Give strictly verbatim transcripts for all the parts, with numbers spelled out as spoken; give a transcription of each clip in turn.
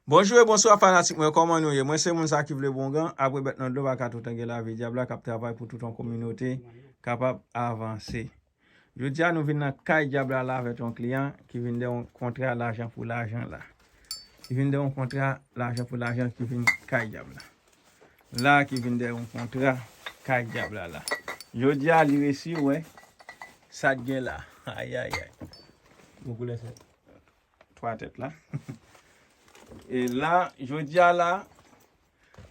Bonjou e bonswa fanatik mwen, kòman nou ye? Mwen se moun sa ki vle bon gran, apre bèt nan dlo pa ka tout an gen lavi, dyab la k ap travay pou tout yon kominote kapab avanse. Jodi a nou vin nan kay dyab la la avèk yon kliyan ki vin de yon kontra lajan pou lajan la. Ki vin de yon kontra lajan pou lajan ki vin kay dyab la. La ki vin de yon kontra kay dyab la la. Jodi a li resi wè sa t gen la. Ayayay. Bon koulè sa. Twa tèt la. E la, jodi a la,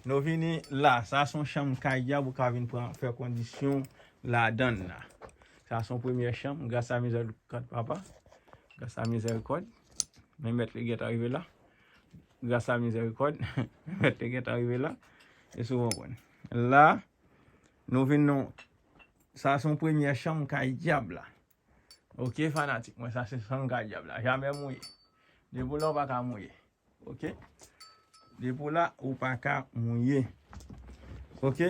nou vini la. Sa se yon chanm kay dyab ou ka vin pran, fè kondisyon ladann la. Sa se yon premyè chanm, gras a mizèrikòd papa. Gras a mizèrikòd. Men mèt li gentan rive la. Gras a mizèrikòd. Men mèt li gentan rive la. E sou konprann. La, nou vin non. Sa se yon premyè chanm kay dyab la. Ok, fanatik mwen, sa se chanm kay dyab la. Jamè mouye. Depi w la, ou pa ka mouye. Ok? Depi w la, ou pa ka mouye. Ok?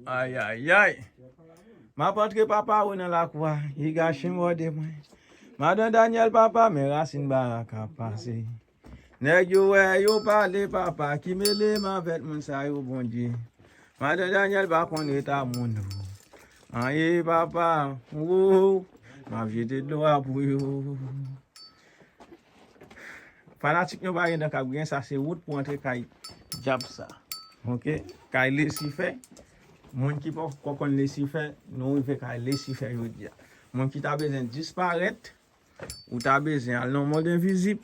Ayayay. M ap antre papa ou nan lakou a. Piga chen mòde mwen. Madan Daniel papa, men rasin barak ap pase. Nèg yo wè yo pale papa ki mele m avèk moun sa yo Bondye. Madan Daniel pa konn eta moun yo. Aye papa, wou, m ap jete dlo a pou yo. Fanatik nou pa gen dan k ap griyen, sa se wout pou antre kay dyab sa. Ok? Kay Lisifè. Moun ki poko konn Lisifè, nou rive kay Lisifè jodi a. Moun ki ta bezwen disparèt, ou ta bezwen al nan mond envizib,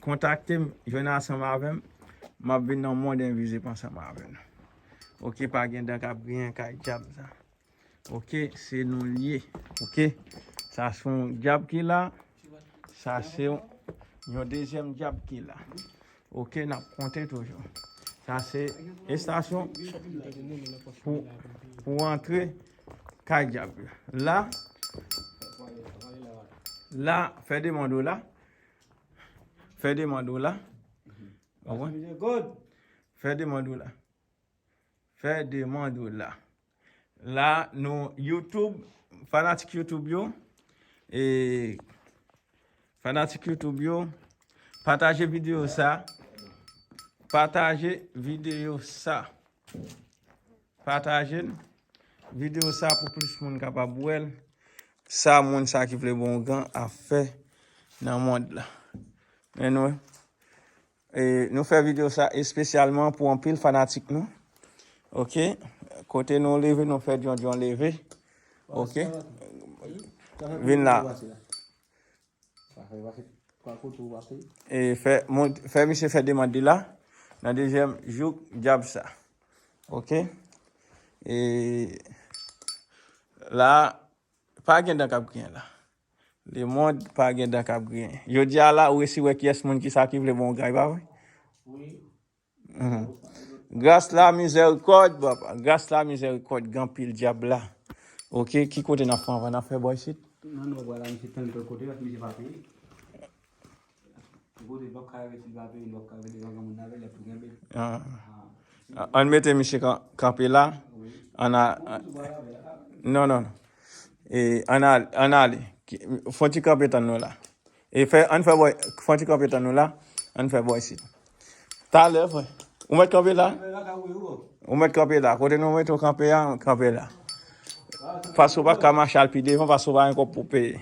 kontakte m, jwenn ansanm avè m, m ap vin nan mond envizib ansanm avè nou. Ok, pa gen dan k ap griyen kay dyab sa. Ok, se nou l ye. Ok, sa se yon dyab ki la, sa se yon, yon dezyèm dyab ki la. Ok, n ap konte toujou. Sa se estasyon pou, pou antre kay dyab yo. La, la, fè demann ou la. Fè demann ou la. Konprann? Fè demann ou la. Fè demann ou la. La, nou YouTube, fanatik YouTube yo, e fanatik YouTube yo, pataje videyo sa. Pataje videyo sa. Pataje videyo sa pou plis moun kapab wè l. Sa moun sa ki vle bon gran ap fè nan mond la. Men nou, e, nou fè videyo sa espesyalman pou anpil fanatik nou. Ok? Kote nou leve, nou fè dyon dyon leve. Ok? Vin la. E fè, mont, fè misye fè demann li la. Nan dezyèm jouk dyab sa. Ok? E la, pa gen dan k ap griyen la. Lemonn pa gen dan k ap griyen. Jodi a la, ou resi wè kiyès moun ki sa ki vle bon gran, pa vre? Mhm. Gras la mizèrikòd, papa. Gras la mizèrikòd, gen anpil dyab la. Ok, ki kote n ap fè anvan? N ap fè bò isit? Non, non, wè la, misye tann lòt kote, paske misye pa peye. Kote l p ap ka rete, si l pa peye, l p ap ka rete devan granmoun nan avè l, l ap tou kenbe l. Ah. Ah, ann mete misye kan-, kanpe la. Wi. Ann a-, non, non, non. E, ann al-, ann ale. Ki, fon ti kanpe tann nou la. E fè, ann fè bò, fon ti kanpe tann nou la. Ann fè bò isit. Talè, frè. Ou mèt kanpe la? Ou mèt kanpe la. Kote nou mete w kanpe a, kanpe la. Paske w pa ka mache al pi devan, paske w pa gen kòb pou peye.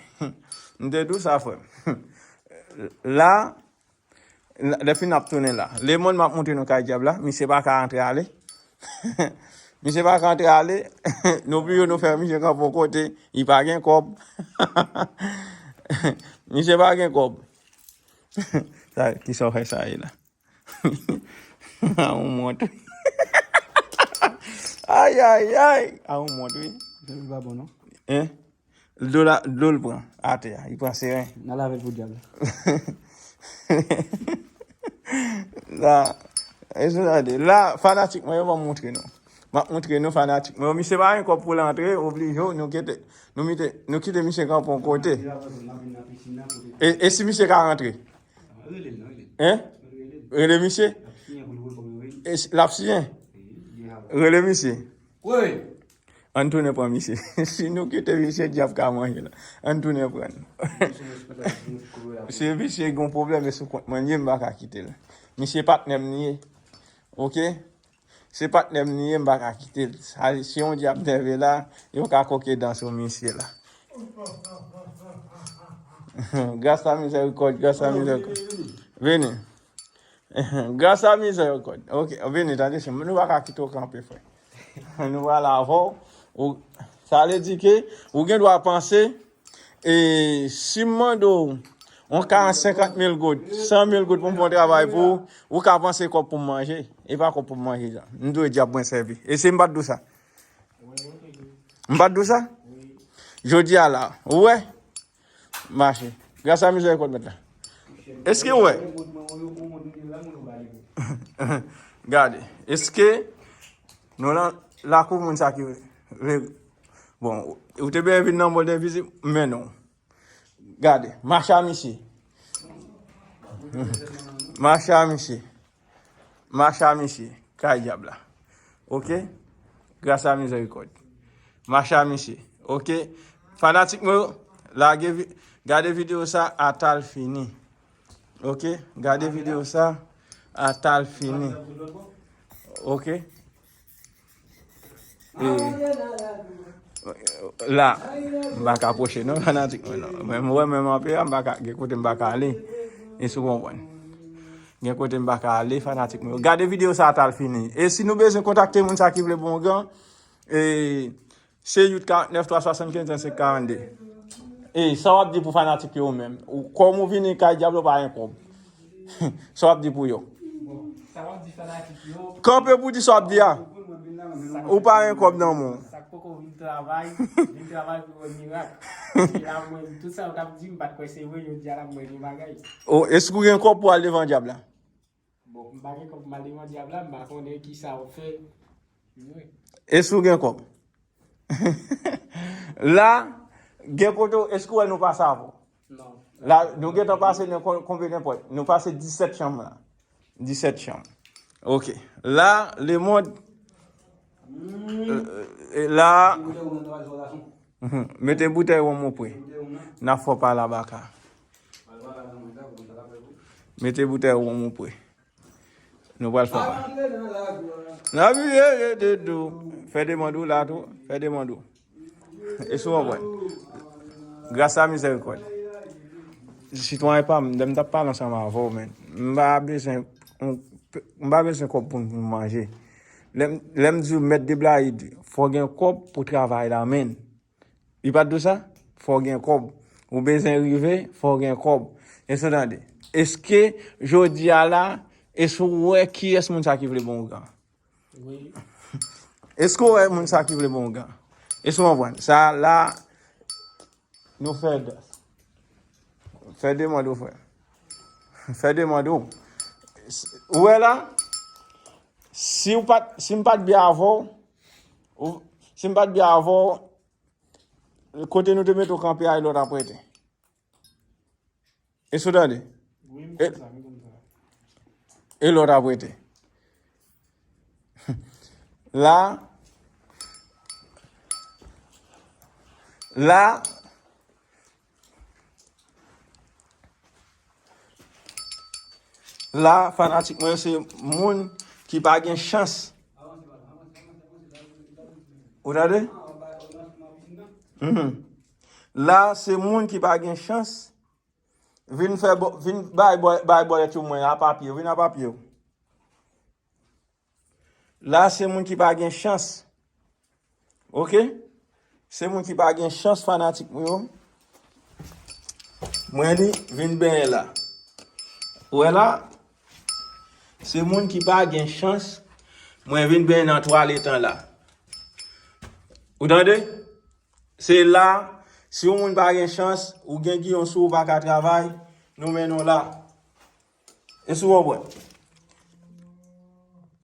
M te di w sa, frè. La, lè fini n ap tounen la. Lemonn m ap montre nou kay dyab la. Misye pa ka antre ale. Misye pa ka antre ale. Nou pi yo, nou fè misye kanpe yon kote. Li pa gen kòb. Misye pa gen kòb. Sa, kisa w fè sa ye la? A yon mont wi. Ay, ay, ay. A yon mont wi. Li pa bon, non? Hein? Dlo la, dlo l pran atè a. Li pran seren. N a lave l pou dyab la. La, e sa sa de. La, fanatik mwen yo, m ap montre nou. M ap montre nou fanatik mwen yo. Misye pa gen kòb pou l antre, oblije, nou kite, nou mete, nou kite misye kanpe yon kote. E, e si misye ka rantre? Hein? Rele misye? E si, l ap siyen? Rele misye. Ann tounen pran misye. Si nou kite misye, dyab ka manje l. Ann tounen pran l. Se misye gen yon pwoblèm, e sou kont mwen li ye, m pa ka kite l. Misye patnè m li ye. Oke? Se patnè m li ye, m pa ka kite l. Sa, si yon dyab nève la, yo ka koke dan sou misye la. Gras a mizèrikòd, gras a mizèrikòd. Vini. Gras a mizèrikòd. Oke, vini, tande, se nou pa ka kite w kanpe, frè. Nou pral avè w. Ou, sa vle di ke ou gen dwa panse, e, si m mande w yon karant, senkant mil goud, san mil goud pou m fè yon travay pou ou, ou ka panse kòb pou m manje. E pa kòb pou m manje, jan. M dwe dyab mwen sèvi. E se m pa t di w sa. M pa t di w sa? Jodi a la, ou wè? Mache. Gras a mizèrikòd mèt la. Èske ou wè? Gade. Èske nou nan lakou moun sa ki vle? Bon, ou te byen vin nan mòd envizib, men non. Gade. Mache a misye. Mache a misye. Mache a misye. Kay dyab la. Oke? Gras a mizèrikòd. Mache a misye. Oke? Fanatik mwen yo, lage vi-, gade videyo sa ata l fini. Oke? Gade videyo sa ata l fini. Oke? E, la, m pa ka pwoche non, fanatik mwen non. Men m wè menm anpe a, m pa ka, gen kote m pa ka ale. Èske w konprann? Gen kote m pa ka ale, fanatik mwen yo. Gade videyo sa ata l fini. E si nou bezwen kontakte moun sa ki vle bon ougan, e, se uit karant nèf twa swasann kenz vennsenk karannde. E, sa w ap di pou fanatik yo menm? Ou, kòm ou vini kay dyab la, ou pa gen kòb. Sa w ap di pou yo? Bon, sa w ap di fanatik yo? Kanpe pou di sa w ap di a. Ou pa gen kòb nan men w. Sa k poko vin travay, vin travay pou wè mirak. Paske la, mwen, tout sa yo t ap di, m pa t kwè se vre, jodi a la, mwen gen bagay. O, èske w gen kòb pou al devan dyab la? Bon, m pa gen kòb pou m al devan dyab la, m pa konnen ki sa w ap fè. Vre. Èske w gen kòb? La, gen kote w, èske w wè nou pase avè w? Non. La, nou gentan pase nan kon-, konbyen de pòt? Nou pase disèt chanm la. Disèt chanm. Oke. La, lemonn. E la. Mhm. Mete boutèy wonm ou pre. N ap fè w pale a baka. Mete boutèy wonm ou pre. Nou pral fè pa. N ap viv de dou. Fè demann ou la tou. Fè demann ou. Èske w konprann? Gras a mizèrikòd. Sitwayen pa m, lè m t ap pale ansanm avè w, men, m pa bezwen, m pa bezwen kòb pou m manje. Lè m, lè m di w mèt deblayi, fò w gen kòb pou travay la, men. Li pa t di w sa? Fò w gen kòb. Ou bezwen rive, fò w gen kòb. Èske w tande? Èske jodi a la, èske w wè kiyès moun sa ki vle bon ougan? Wi. Èske w wè moun sa ki vle bon ougan? Èske w konprann? Sa la, nou fè, fè demann ou, frè. Fè demann ou. Ou wè la, si w pa t, si m pa t byen avè w, ou, si m pa t byen avè w, kote nou te mete w kanpe a, e lè w t ap rete. Èske w tande? Wi, m konn sa, m konn sa. E lè w t ap rete. La, la, la, fanatik mwen yo, se moun ki pa gen chans. Ou tande? Mhm. La, se moun ki pa gen chans. Vin fè bò-, vin bay bò-, bay bòlèt yo mwen a papye, vin a papye. La, se moun ki pa gen chans. Oke? Se moun ki pa gen chans, fanatik mwen yo. Mwen li, vin benyen la. Ou wè la? Se moun ki pa gen chans, mwen vin benyen nan twalèt an la. Ou tande? Se la, si yon moun pa gen chans, ou gen giyon sou ou pa ka travay, nou mennen w la. Èske w konprann?